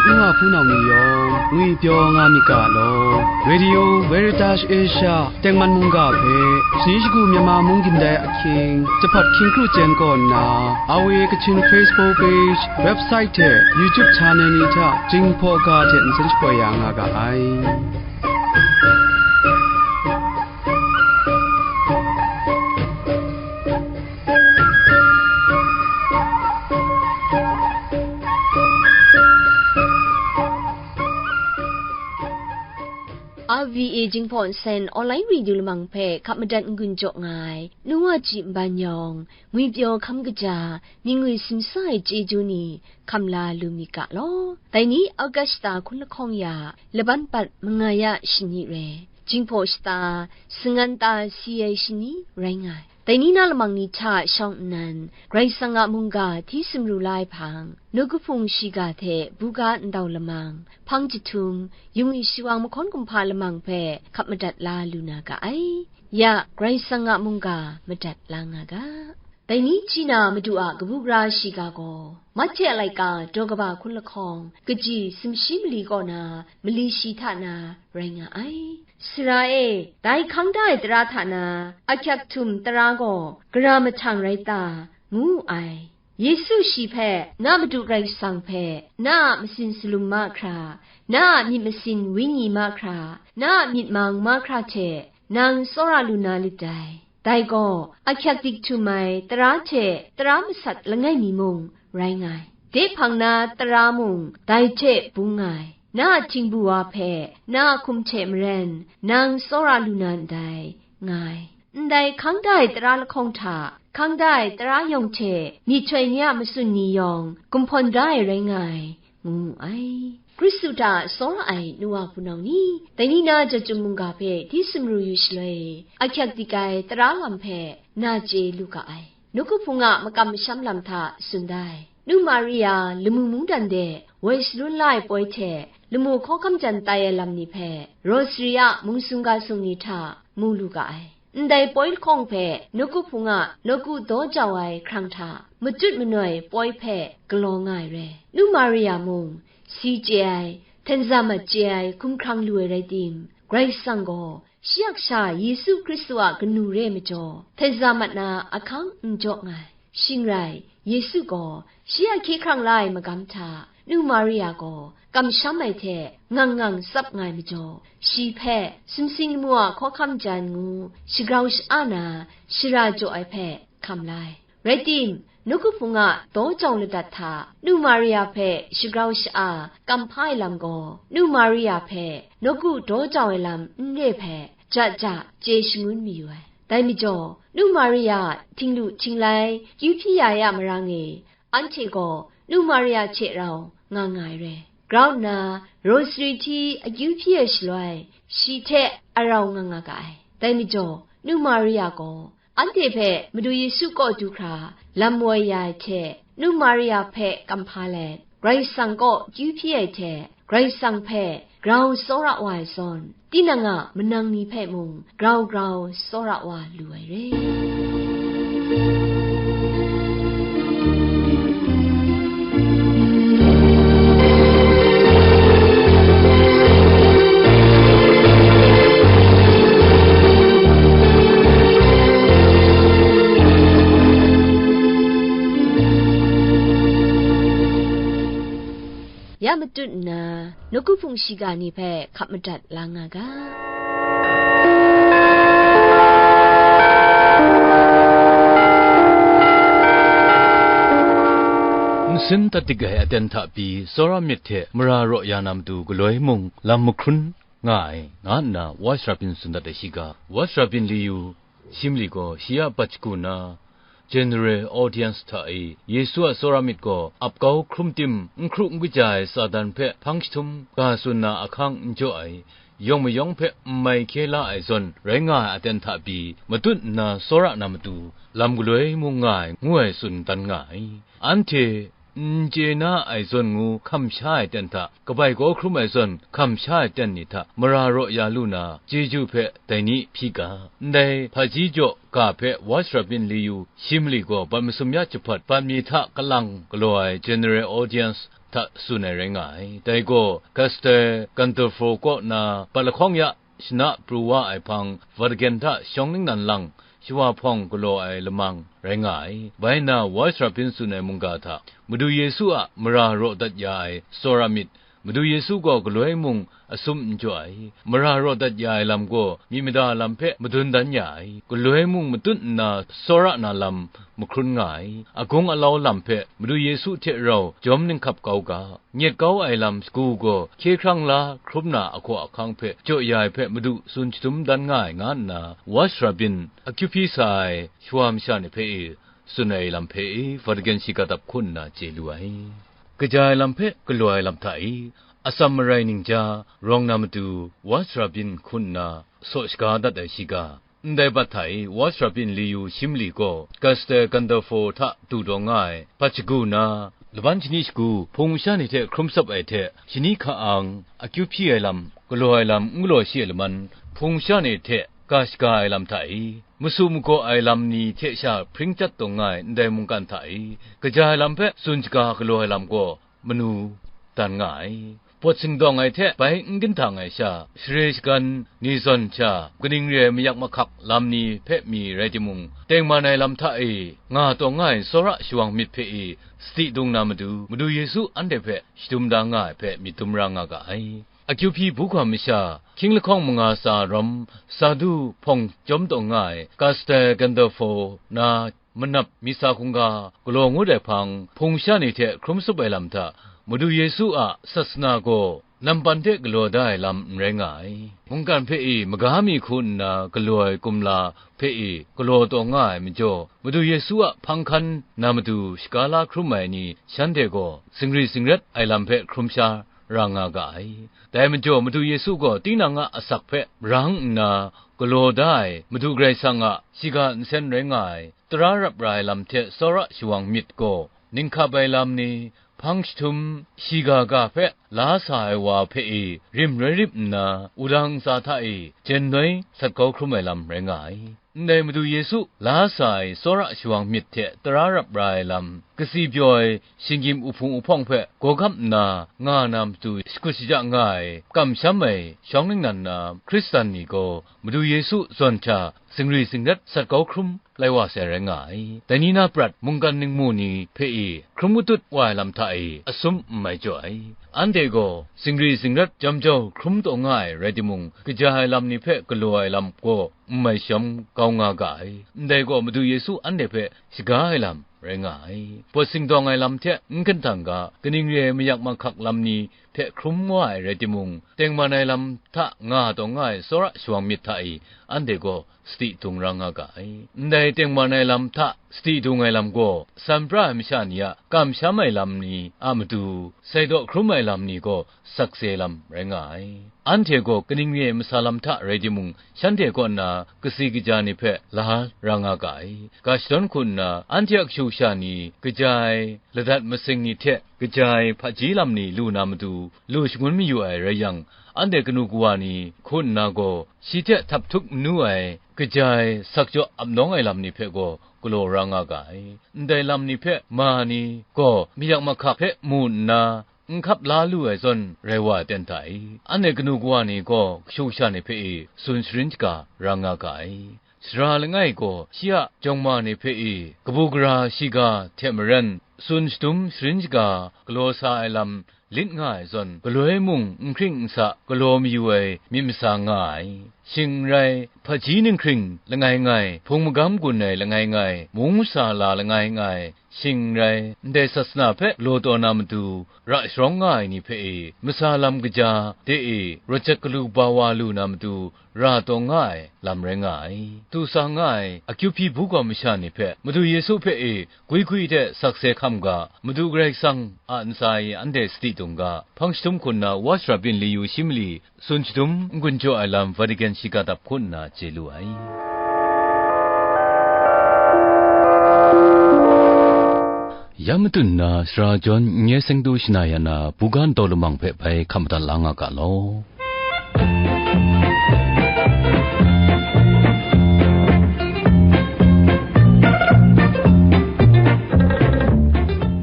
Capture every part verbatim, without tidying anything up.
nu wa hpunau ni yawng ngwipyaw nga myit ga law. Radio Veritas Asia tengman mungga hpe, shani shagu Myanmar mung gindai ahkying, jahpat hkying kru chyen kaw nna, R V A Kachin Facebook page, website hte YouTube channel ni hta Jinghpaw ga hte nsen shapoi ya nga ga ai. R V A Jinghpaw Nsen Online Radio lamang hpe hkap madat n-gun jaw nga ai, nu wa ji nban yawng, ngwipyaw hkam kaja, myingwi simsa ai chyeju ni hkam la lu myit ga law. Dai ni August shata hkun lahkawng ya, laban bat manga ya shani re, Jinghpaw shata, sangan ta si ai shani rai nga ai. Dai ni na lamang ni hta shawng nnan, Karai Kasang a mungga hti sumru la ai hpang, nawku hpung shiga hte buga ndau lamang, hpang jahtum, yungwi shawang mahkawn kumhpa lamang hpe hkap madat la lu na ga ai. Ya, Karai Kasang a mungga madat la nga ga. Dai ni hpyi na Madu a kabu gara shiga gaw, Mahte a laika daw kaba hkun lahkawng, kaji sumshi mali kaw na mali shi hta na rai nga ai. Sara e, dai hkang da ai tara hta na ahkyak htum tara gaw gara mahtang rai ta? ngu wu ai. Yesu shi hpe, Na Madu Karai Kasang hpe na a matsin salum mahkra, na a myit masin wenyi mahkra, na a myit mang mahkra hte nang tsawra lu na lit dai. Dai gaw, ahkyak dik htum ai tara hte tara masat langai mi mung rai nga ai. De hpang na tara mung dai hte bung nga ai. Na a htingbu wa hpe na a hkum hte maren nang tsawra lu na ndai, nga ai. Ndai hkang da ai tara lahkawng hta, hkang da ai tara yawng hte myihtoi ni a matsun ni yawng gumhpawn da ai rai nga ai, ngu wu ai. Hkristu hta tsawra ai nu wa hpunau ni, dai ni na Jahtum mungga hpe hti sumru yu shaloi, ahkyak dik ai tara lam hpe na chye lu ga ai. Nawku hpung a makam masham lam hta tsun da ai. Nu Maria lamu mungdan de woi shalun la ai poi hte lamu hkawhkam jan tai ai lam ni hpe, Rosary a mungsung ga sung ni hta mu lu ga ai. Ndai poi lahkawng hpe nawku hpung a nawku daw jau ai hkrang hta matut manoi poi hpe galaw nga ai re. Nu Maria mung, si chye ai, htenza mat chye ai hkumhkrang lu ai rai tim, Karai Kasang gaw shi a Kasha Yesu Hkristu a kanu re ai majaw, htenza mat na ahkang n jaw nga ai. Shing rai, Yesu gaw shi a hkye hkrang la ai magam hta, nu Maria gaw kamsham ai hte ngang ngang tsap nga ai majaw, shi hpe sumsing lamu a hkawhkam jan ngu shagrau sha-a na shara jaw ai hpe hkam la ai. Rai tim, nawku hpung a daw jau ladat hta nu Maria hpe shagrau sha-a kam hpa ai lam gaw, nu Maria hpe nawku daw jau ai lam n re hpe ja ja chye shangun mayu ai. Dai majaw, nu Maria htinglu htinglai kyu hpyi ya ai a marang e, anhte gaw nu Maria hte rau nga nga ai re. Grau nna, Rosary hti akyu hpyi ai shaloi, shi hte a rau nga nga ga ai. Dai majaw, nu Maria gaw, anhte hpe Madu Yesu kaw du hkra lam woi ya ai hte, nu Maria hpe kam hpa let, Karai Kasang kaw kyu hpyi ai hte, Karai Kasang hpe grau tsawra wa ai zawn, tinang a manang ni hpe mung grau grau tsawra wa lu ai re. Ya matut nna, nawku hpung shiga ni hpe hkap madat la nga ga. Nsin dat dik ai aten hta pyi, tsawra myit hte mara raw ya na matu galoi mung lam mahkrun nga ai, nga nna Wa Sharapin tsun dat ai shiga. Wa Sharapin Liyu, shi mali gaw shi a bat shagu na, General Audience hta e Yesu a tsawra myit gaw ap kau hkrum tim, n hkru n kaja ai Satan hpe hpang jahtum ga tsun na ahkang n jaw ai, yawng mayawng hpe n mai hkye la ai zawn rai nga ai aten hta pyi, matut nna tsawra na matu lam galoi mung nga ai, ngu ai tsun dan nga ai. Anhte n chye na ai zawn ngu hkam sha ai ten hta, kabai kau hkrum ai zawn hkam sha ai ten ni hta mara raw ya lu na, chyeju hpe dai ni hpyi ga. Ndai hpaji jaw ga hpe Wa Sharapin Liyu, shi mali gaw bat masum ya jahpat bat mi hta kalang galaw ai General Audience hta tsun ai rai nga ai. Dai gaw Castel Gandolfo kaw na bat lahkawng ya shana pru wa ai hpang, Vatican hta shawng ningnan lang shawa hpawng galaw ai lamang rai nga ai. Bai nna, Watchtower byin tsun ai mungga hta, Madu Yesu a mara raw dat ya ai tsawra myit, Madu Yesu gaw galoi mung asum n jaw ai, mara raw dat ya ai lam gaw myit mada lam hpe madun dan ya ai, galoi mung matut nna tsawra na lam mahkrun nga ai, agung alau lam hpe Madu Yesu hte rau jawm ninghkap kau ga, nyet kau ai lam sagu gaw hkye hkrang la hkrum na ahkaw ahkang hpe jaw ya ai hpe Madu tsun shadum dan nga ai, nga nna Watchtower byin akyu hpyi sa ai shawa masha ni hpe e, tsun ai lam hpe e, Vatican shiga dap hku nna chye lu ai. Kaja ai lam hpe galaw ai lam hta e, atsam marai ningja rawng na matu, Watchtower byin hku nna saw shaga dat ai shiga, ndai bat hta e, Watchtower byin liyu shi mali gaw Castel Gandolfo hta du taw nga ai, hpat shagu na, laban shani shagu, hpung masha ni hte hkrum tsap ai hte, shani hka ang, akyu hpyi ai lam, galaw ai lam, n galaw shi ai laman, hpung masha ni hte ga shaga ai lam hta e, masu magaw ai lam ni hte sha hpring chyat taw nga ai ndai mungkan hta e, kaja ai lam hpe tsun shaga galaw ai lam gaw manu dan nga ai. Pawt singdawng ai hte bai n ginhtang ai sha, share shagan ni zawn sha, kaning re ai mayak mahkak lam ni hpe mi rai timung, tengman ai lam hta e nga taw nga ai tsawra shawang myit hpe e sadi dung na matu, Madu Yesu anhte hpe shadum da nga ai hpe myit dum ra nga ga ai. Akyu hpyi buhkawm masha, hkying lahkawng manga tsa rawm, Sadu hpawng chyawm taw nga ai Castel Gandolfo na manap misa hkungga galaw ngut ai hpang, hpung masha ni hte hkrum tsup ai lam hta, Madu Yesu a sasana gaw nampan hte galaw da ai lam n rai nga ai. Mungkan hpe e maga mi hku nna galaw ai kumla hpe e galaw taw nga ai majaw, Madu Yesu a hpang hkan na matu shaga la hkrum ai ni shanhte gaw singri singret ai lam hpe hkrum sha ra nga ga ai. Dai majaw, Madu Yesu gaw tinang a asak hpe marang nna galaw da ai Madu Karai Kasang a shiga nsen rai nga ai, tara rap ra ai lam hte tsawra shawang myit gaw, ninghkap ai lam ni, hpang jahtum shiga ga hpe la sa ai wa hpe e rim rai rip nna, wudang ntsa hta e jen noi sat kau hkrum ai lam rai nga ai. Ndai Madu Yesu la sa ai tsawra shawang myit hte tara rap ra ai lam, katsi pyaw ai shinggyim uhpung uhpawng hpe gawgap nna nga na matu shakut shaja nga ai, kamsham ai shawng ningnan na Hkristan ni gaw, Madu Yesu zawn hta singri singret sat kau hkrum lai wa sai rai nga ai. Dai ni na prat mungkan ningmu ni hpe e hkrum katut wa ai lam hta e asum n mai jaw ai. Anhte gaw singri singret jam jau hkrum taw nga ai rai timung, kaja ai lam ni hpe galaw ai lam gaw n mai sham kau nga ga ai. Ndai gaw Madu Yesu anhte hpe shaga ai lam rai nga ai. Pawt singdawng ai lam hte n hkantang ga, kaning re ai mayak mahkak lam ni hpe hkrum wa ai rai timung, tengman ai lam hta nga taw nga ai tsawra shawang myit hta e anhte gaw sadi dung ra nga ga ai. Ndai tengman ai lam hta sadi dung ai lam gaw, san pra ai masha ni a kamsham ai lam ni a matu, saidaw hkrum ai lam ni gaw sakse lam rai nga ai. Anhte gaw kaning re ai masa lam hta rai timung, shanhte kaw nna katsi kaja ni hpe la ra nga ga ai. Ga shadawn hku nna, anhte a kashu kasha ni kaja ai ladat masing ni hte kaja ai hpaji lam ni lu na matu, lu shangun mayu ai rai yang, anhte kanu kawa ni hku nna gaw, shi hte htap htuk manu ai, kaja ai sakjaw ap nawng ai lam ni hpe gaw galaw ra nga ga ai. Ndai lam ni hpe ma ni gaw mayak mahkak hpe mu nna, n hkap la lu ai zawn rai wa ai ten hta i? Anhte kanu kawa ni gaw kashu kasha ni hpe e tsun sharin shaga ra nga ga ai. Sara langai gaw shi a jawng ma ni hpe e kabu gara shiga hte maren, tsun shadum sharin shaga galaw sa ai lam lit nga ai zawn, galoi mung n hkring n sa galaw mayu ai myit masa nga ai. Shing n rai, hpaji ninghkring langai ngai, hpung magam gun ai langai ngai, mung masa la langai ngai, shing n rai, ndai sasana hpe galaw taw na matu, ra sharawng nga ai ni hpe e, masa lam kaja de e, rawt jat galu kaba wa lu na matu, ra taw nga ai lam rai nga ai. Du sa nga ai akyu hpyi bu gawm masha ni hpe, Madu Yesu hpe e, gwi gwi de sakse hkam ga, Madu Karai Kasang a ntsa e anhte sadi dung ga, hpang jahtum hku nna wa shara byin li yu shi mali, tsun shadum n-gun jaw ai lam Vatican shiga dap hku nna chye lu ai. Ya matut nna, sara jawn n-, nye seng du shana ya na, buga ntaw lamang hpe bai hkam madat la nga ga law.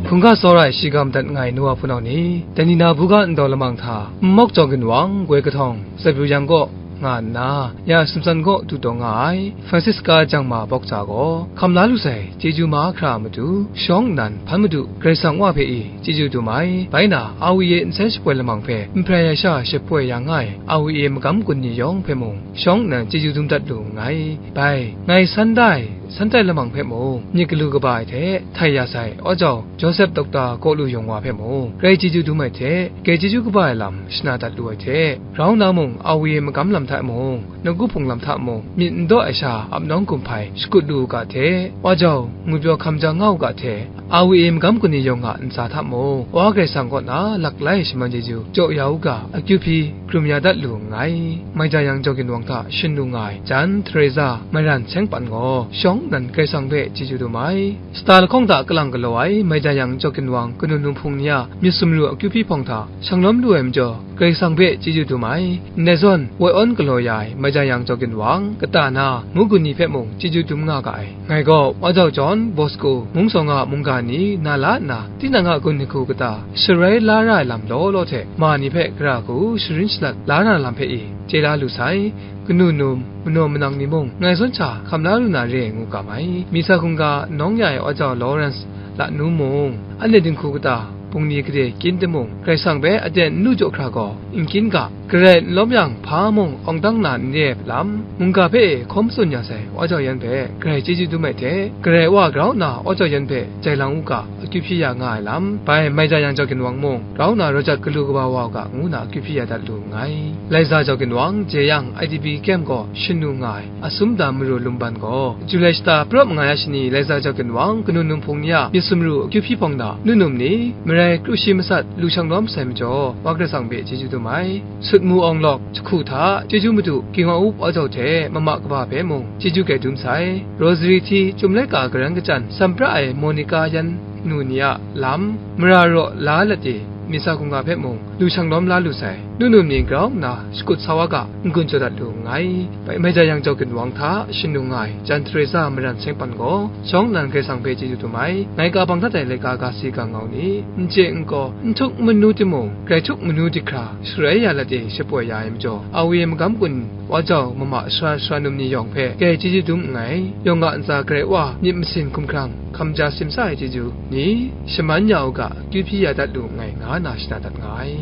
Hkung Ga tsawra ai shi ga madat nga ai nu wa hpunau ni, dai ni na buga ndaw lamang hta, Nmawk Jaw Ginwang, Goi Kahtawng, Zaibru Yang kaw nga nna, ya Sumsan kaw du taw nga ai, Francisca Jangma Bawk Ca gaw, hkam la lu sai, chyeju mahkra a matu, shawng nnan hpan madu, Karai Kasang Wa hpe i, chyeju dum ai, bai na, A W A nsai shapoi lamang hpe, nhprai ai sha shapoi ya nga ai, A W A magam kun ni yawng hpe mung, shawng nnan chyeju dum dat lu nngai. Bai, ngai san da ai, san tai lamang hpe mung, myit galu kaba ai hte, htai ya sai, Wa Jau, Josep Dokta Kaw Lu Yawng Wa hpe mung, grai chyeju dum ai hte, grai chyeju kaba ai lam shana dat lu ai hte, grau na mung, A W A magam lam hta mung, nawku hpung lam hta mung, myit n daw ai sha ap nawng gumhpai shakut lu u ga hte, Wa Jau, ngwipyaw hkam ja nga u ga hte, A W A magam kun ni yawng a ntsa hta mung, Wa Karai Kasang kaw na laklai shaman chyeju jaw ya u ga, akyu hpyi, hkrum ya dat lu nngai. Mai Ja Yang Jaw Ginwang hta shin lu nga ai Jan Teresa Mairan Seng Pan gaw shawng nnan Karai Kasang hpe chyeju dum ai. Star lahkawng hta kalang galaw ai Mai Ja Yang Jaw Ginwang kanu num hpung ni a myit sumru akyu hpyi hpawng hta shang lawm lu ai majaw, Karai Kasang hpe chyeju dum ai. Ndai zawn, woi awn galaw ya ai Mai Ja Yang Jaw Ginwang, kata na, ngu gun ni hpe mung chyeju dum nga ga ai. Ngai gaw, Wa Jau John Bosco, Mung Sawng a mungga ni na la nna, tinang a gun hku kata, sharai la ra ai lam law law hte, ma ni hpe gara hku sharin shalat la na lam hpe i, chye la lu sai. Kanu num, manaw manang ni mung, ngai zawn sha hkam la lu na re ai ngu kam ai. Misa hkungga nawng ya ai Wa Jau Lawrence Lanu mung, anhte dinghku kata, bungli gade kyin timung, Karai Kasang hpe aten n lu jaw hkra gaw, n kyin ga, Karai n lawm yang, hpa mung awng dang na n re ai lam, mungga hpe e hkaw matsun ya sai, Wa Jau Yan hpe, Karai chyeju dum ai hte, Karai Wa grau nna, Wa Jau Yan hpe jai lang u ga, akyu hpyi ya nga ai lam, bai Mai Ja Yang Jaw Ginwang mung, grau nna raw jat galu kaba wa u ga, ngu na akyu hpyi ya dat lu nngai. Laiza Jaw Ginwang, Jeyang, I D P camp gaw shin lu nga ai, Asum Da Maru Lumban gaw, Julai shata pra manga ya shani, Laiza Jaw Ginwang, kanu num hpung ni a myit sumru akyu hpyi hpawng na, nu num ni, marai kru shi masat, lu shang lawm sai majaw, Wa Karai Kasang hpe chyeju dum ai. Sut mu awng lawk, jahku hta, chyeju madu, Ginwang Up Wa Jau hte, mama kaba hpe mung, chyeju grai dum sai. Rosary hti, Chyum Laika Karan Kachyan, Sam Pra Ai Monica Yan nu ni a lam, mara raw la lat e, Misa hkungga hpe mung, lu shang lawm la lu sai. Nu num ni grau nna, shakut sa wa ga, n-gun jaw dat lu nngai. Bai, Mai Ja Yang Jaw Ginwang hta shin lu nga ai, Jan Teresa Mairan Seng Pan gaw, shawng nnan Karai Kasang hpe chyeju dum ai, ngai ka bang dat ai laika ga si ga ngau ni, n chye n kaw, n htuk n manu timung, grai htuk manu di hkra, sharai ya lat e shapoi ya ai majaw, A W A magam kun Wa Jau mama sara sara num ni yawng hpe, grai chyeju dum nngai, yawng a ntsa Karai Wa, myit masin hkumhkrang, hkam ja simsa ai chyeju ni, shaman ya u ga, akyu hpyi ya dat lu nngai, nga na shana dat nga ai.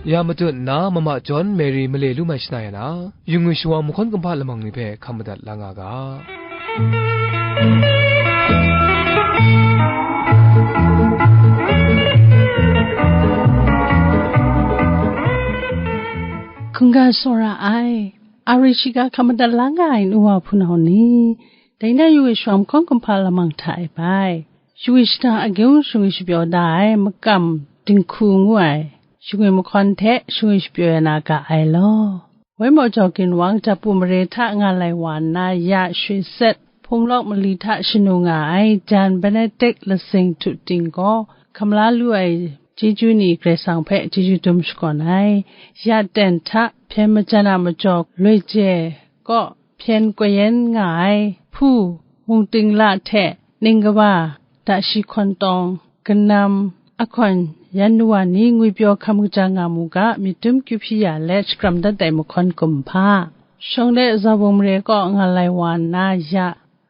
Ya matut nna, mama John Mary male lu mai shana ya na, yu ngwi shawa mahkawn kumhpa lamang ni hpe hkam madat la nga ga. Hkungga tsawra ai, a ri shiga hkam madat la nga ai nu wa hpunau ni, dai na yu ngwi shawa mahkawn kumhpa lamang hta e bai, shingwi shada agyung shingwi shapyaw da ai makam dinghku ngu ai, shingwi mahkawn hte shingwi shapyaw ya na ga ai law. Waimaw Jaw Ginwang, Japu mare hta nga lai wa nna, ya Shwe Set, Hpung Lawk mali hta shanu nga ai Jan Benedict Lasing Htu Ting gaw, hkam la lu ai chyeju ni Karai Kasang hpe chyeju dum shakawn ai. Ya ten hta hpyen majan a majaw, Loi Je kaw hpyen koi yen nga ai, hpu, mung ting la hte ning kaba, da shi hkawn tawng, kanam, ahkawn yan nu wa ni ngwipyaw hkam kaja nga mu ga, myit dum kyu hpyi ya let shakram dat ai mahkawn kumhpa. Shawng de Zabung mare kaw nga lai wa nna ya,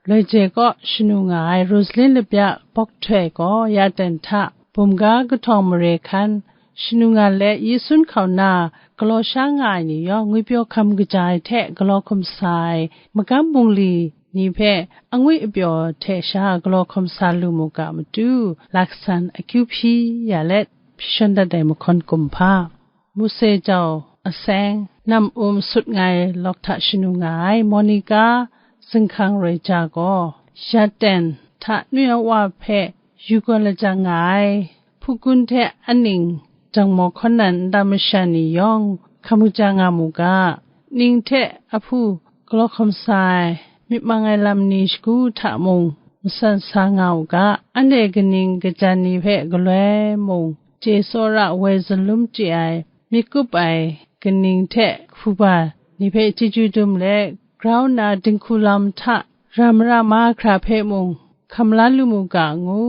Loi Je kaw shanu nga ai Rosalyn Labya Bawk Htoi gaw ya ten hta bumga kahtawng mare hkan shanu nga let, yi sun hkau na galaw sha nga ai ni yawng, ngwipyaw hkam kaja ai hte galaw hkum sa ai magam bungli ni hpe angwi apyaw hte sha galaw hkum sa lu mu ga matu, laksan akyu hpyi ya let, hpyi shawn dat ai mahkawn kumhpa. Muse jau aseng, nam um sut ngai lawk hta shanu nga ai Monica Zinghkang Roi Ja gaw, ya ten hta nu ya wa hpe yu gawn lajang nga ai, hpukun hte aning, jangmaw hkawn nan nta masha ni yawng hkam kaja nga mu ga, ning hte ahpu galaw hkawm sa ai, myit mang ai lam ni shagu hta mung masan sa nga u ga, anhte kaning kajan ni hpe galoi mung, chye tsawra woi zalum chye ai, myit kup ai kaning hte hkuba ni hpe chyeju dum let, grau nna dinghku lam hta ram ra mahkra hpe mung hkam la lu mu ga ngu,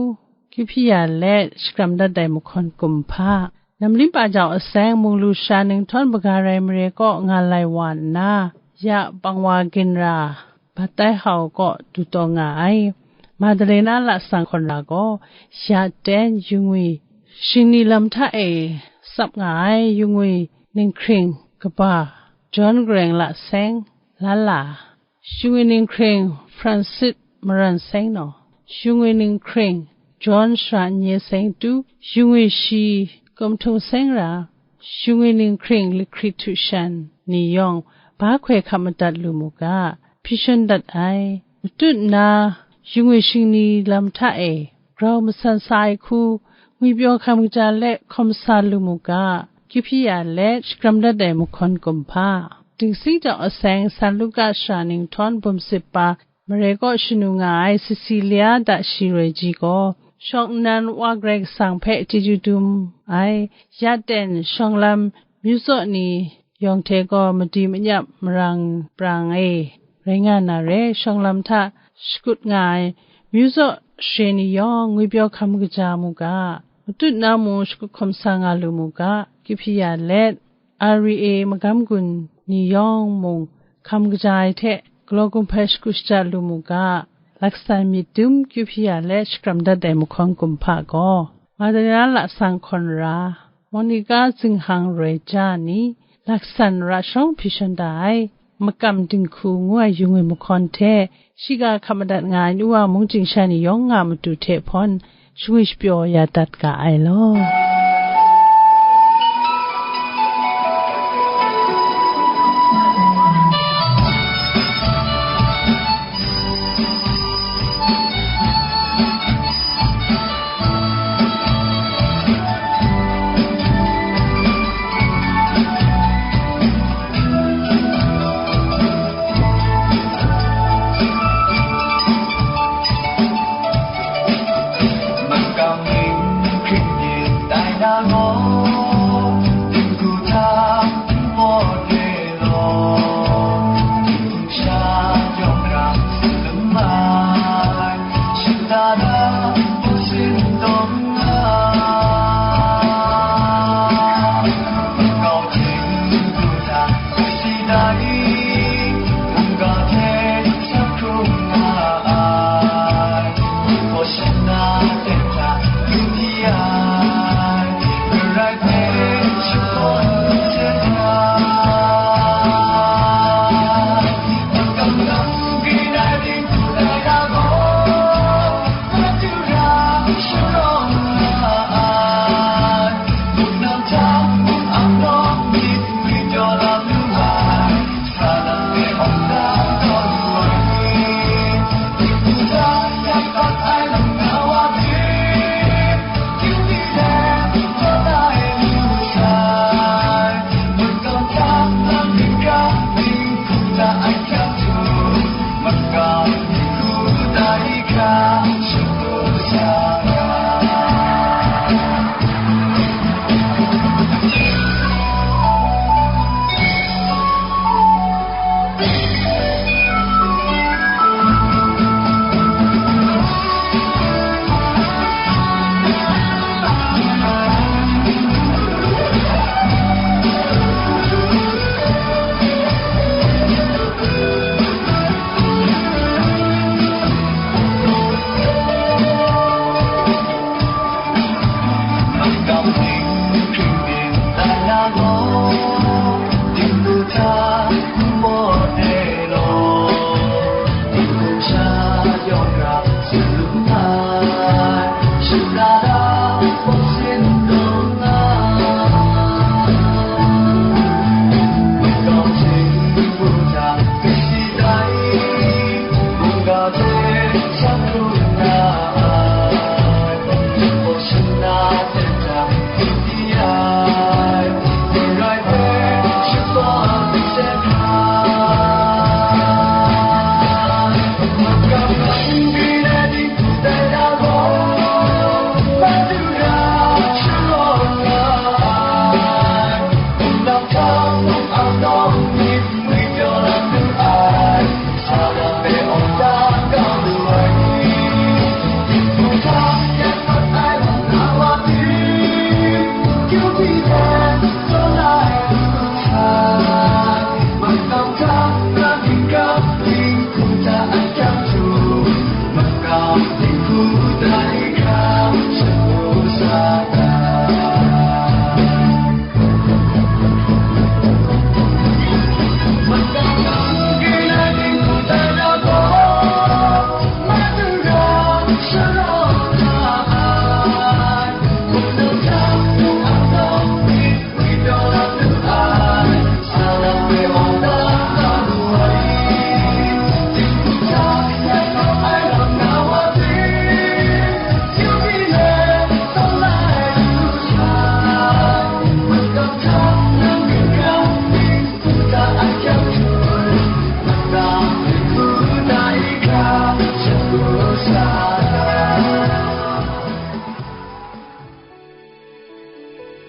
kyu hpyi ya let shakram dat ai mahkawn kumhpa, Namlim pa jau aseng mung lu sha ninghtawn baga rai mare kaw nga lai wa nna, ya bang wa ginra Batai Hau kaw du taw nga ai. Madalena lasang hkawn ra gaw, ya ten yu ngwi shingni lam hta e tsap nga ai yu ngwi ninghkring kaba John Gareng la seng, la la, Shingwi ninghkring Francis Maran Seng naw, shingwi ninghkring John Shara Nye Seng Tu, shingwi shi Kumhtung Seng Ra, shingwi ninghkring Likhri Htu Shan ni yawng ba hkoi hkap madat lu mu ga, hpyi shan dat ai. Matut nna, shingwi shingni lam hta e, grau masan sa ai hku, ngwipyaw hkam kaja let hkawm sa lu mu ga, kyu hpyi ya let shakram dat ai mahkawn kumhpa, Dingsing jau aseng San Luka shara ninghtawn bum sip pa mare kaw shanu nga ai Cecilia da shi roi ji gaw, shawng nnan Wa Karai Kasang hpe chyeju dum ai, ya ten shawng lam myu zaw ni yawng hte gaw madi manyap marang brang e rai nga na re, shawng lam hta shakut nga ai myu zaw share ni yawng ngwipyaw hkam kaja mu ga, matut na mung shakut hkawm sa nga lu mu ga, kyu hpyi ya let, R V A magam gun ni yawng mung hkam kaja ai hte galaw gun hpai shakut shajat lu mu ga, laksan myit dum kyu hpyi ya let shakram dat ai mahkawn kumhpa gaw, Madalena lasang hkawn ra, Monica zinghang roi ja ni, laksan ra shawng hpyi shan da ai, makam dinghku ngu ai yu ngwi mahkawn hte, shiga hkap madat nga ai nu wa mung chying sha ni yawng nga matu hte hpawn, shangwi shapyaw ya dat ga ai law.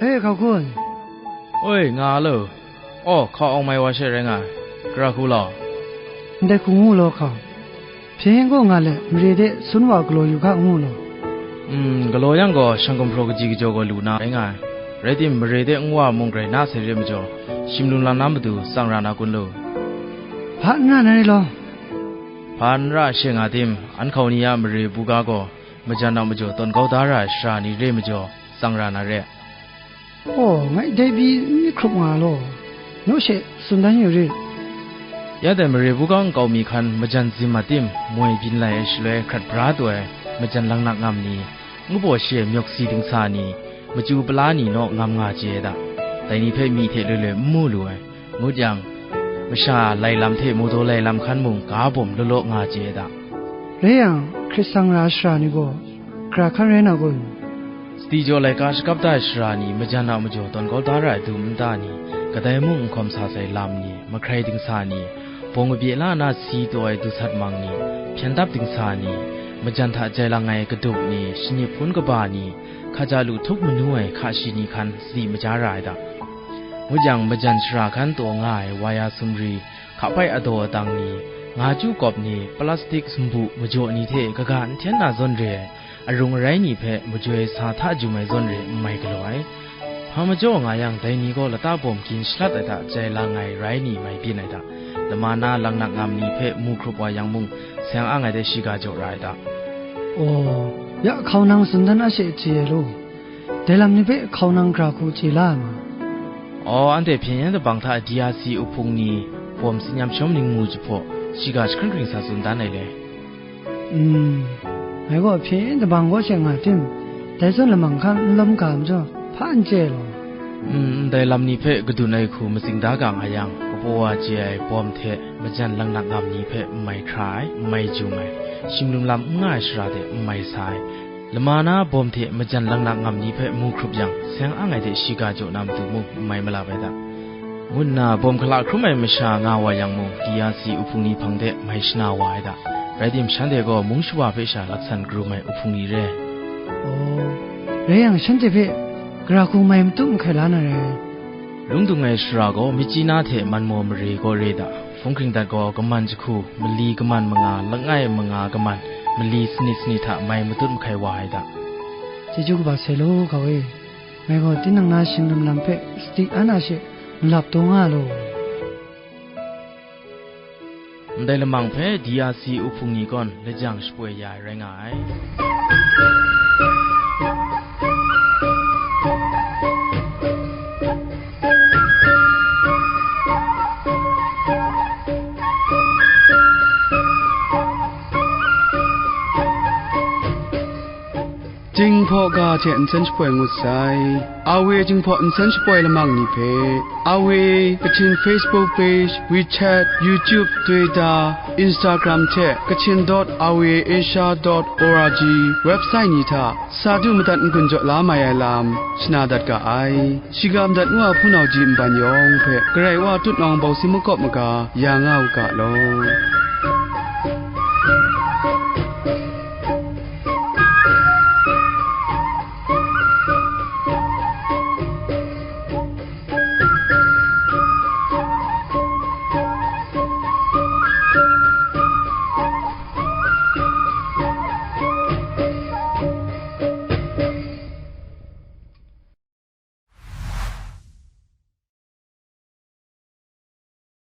E, hkau hkun. Oi, nga lo. Aw, hkau awng mai wa she rai nga ai. Gara hku law. Ndai hku ngu law hkau. Hpyen gaw nga let, mare de sun wa galaw yu hka ngu law. Mm, galaw yang gaw, shang gumhpraw kaji kajaw gaw lu na rai nga ai. Rai tim, mare de nwa mung grai na sai re majaw, shim lung lam na matu tsang ra na kun lu? Hpa n ra na re law. Hpa n ra she nga tim, an hkau ni a mare buga gaw, majan a majaw tawn kau da ra ai sara ni re majaw, tsang ra na re. Aw, ngai dai pyi n myit hkrup nga law, naw she tsun dan yu rit. Ya dai mare buga nkau mi hkan majan zim mat tim, moi byin lai ai shaloi hkrat bra taw ai majan langnak ngam ni, ngu baw shi ai myawk si dingsa ni, machyu pala ni naw ngam nga chye ai da. Dai ni hpe myi hte loi loi n mu lu ai. Ngut yang, masha lai lam hte mawdaw lai lam hkan mung ga bawm law law nga chye ai da. Rai yang, hkrit sang ra ai sara ni gaw, gara hkan rai na kun? Sadi jaw laika shakap da ai sara ni, majan a majaw tawn kau da ra ai dum nta ni, kadai mung n hkawm sa sai lam ni, mahkrai dingsa ni, bawng kabye la na si taw ai dusat mang ni, hpyen dap dingsa ni, majan hta jai lang ai kadup ni, shanip hpun kaba ni, hkaja lu htup manu ai hka shi ni hkan sadi maja ra ai da. Ngut yang, majan shara hkan taw nga ai waya sumri, hkapai adaw adang ni, nga chyu kawp ni, plastik sumbu majaw ni hte kaga n hten na zawn re ai, arung arai ni hpe majoi sa hta jum ai zawn re n mai galaw ai. Hpa majaw nga yang, dai ni gaw lata bawm gin shalat ai hta jai lang ai rai ni mai byin ai hta, lama na langnak ngam ni hpe mu hkrup wa yang mung, seng ang ai de shiga jaw ra ai hta. Aw, ya hkau nang tsun dan a she chye ai law. Dai lam ni hpe hkau nang gara hku chye la ai ma? Aw, anhte hpyen yen dabang hta D R C uhpung ni bawm tsin yam shawm ningmu jahpaw, shiga jahkring hkring sa tsun dan ai le. Mm, ngai gaw hpyen yen dabang kaw she nga tim, dai zawn lamang hkan n lawm ga majaw, hpa n chye law. Mm, ndai lam ni hpe kadun ai hku matsing da ga nga yang, kapaw wa chye ai bawm hte majan langnak ngam ni hpe n mai hkra ai, n mai jum ai, shim lung lam n nga ai sara de n mai sa ai, lama na bawm hte majan langnak ngam ni hpe mu hkrup yang, seng ang ai de shiga jaw na matu mung n mai malap ai da, ngu nna bawm hkala hkrum ai masha nga wa yang mung, D R C uhpung ni hpang de mai shana wa ai da. Rai tim, shanhte gaw mung shawa hpe sha laksan karum ai uhpung ni re. Aw, rai yang, shanhte hpe gara hku mai matut mahkai la na re. Lung dung ai sara gaw, myit chyi na hte man maw mare gaw re da. Hpung hkring dat gaw, kaman jahku, mali kaman manga, langai manga kaman, mali sanit sanit hta mai matut mahkai wa ai da. Chyeju kaba sai law, hkau e. Ngai gaw tinang na shing lum lam hpe sadi an a she malap taw nga law. Ndai lamang hpe D R C uhpung ni gawn lajang shapoi ya ai rai nga ai. Jinghpaw ga hte nsen shapoi ngut sai. Awe Jinghpaw nsen shapoi lamang ni hpe, Awe Kachin Facebook page, WeChat, YouTube, Twitter, Instagram hte Kachin dot awe asia dot org website ni hta sa du madat n-gun jaw la mai ai lam shana dat ga ai. Shiga madat ngu a hpunau ji nban yawng hpe Karai Wa tutnawng bawsi makawp maga ya nga u ga law.